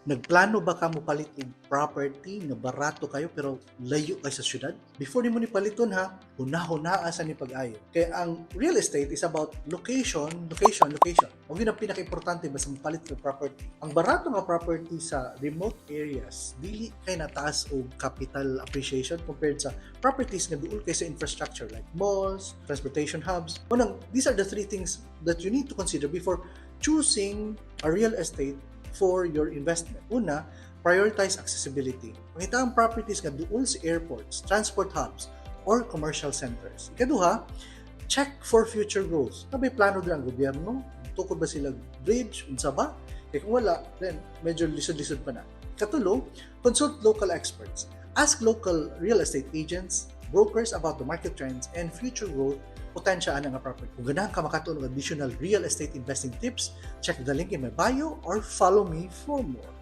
Nagplano ba ka mo palit og property nga barato kayo pero layo kay sa syudad? Before nimo ni paliton ha, huna-hunaa sa ni pag-ayo. Kay ang real estate is about location, location, location. Mao gyud ang pinaka-importante basta mopalit og property. Ang barato nga property sa remote areas, dili kay nataas og capital appreciation compared sa properties nga duol kay sa infrastructure like malls, transportation hubs. Mao nang these are the three things that you need to consider before choosing a real estate for your investment. Una, prioritize accessibility. Pangita ang properties nga duol sa airports, transport hubs, or commercial centers. Ikaduha, check for future growth. Naa bay plano din ang gobyerno? Tukod ba sila bridge? Unsa ba? Kaya kung wala, then medyo lisod-lisod pa na. Katulo, consult local experts. Ask local real estate agents, brokers about the market trends and future growth potential ana nga property. Kung ganahan ka makatuon og additional real estate investing tips, check the link in my bio or follow me for more.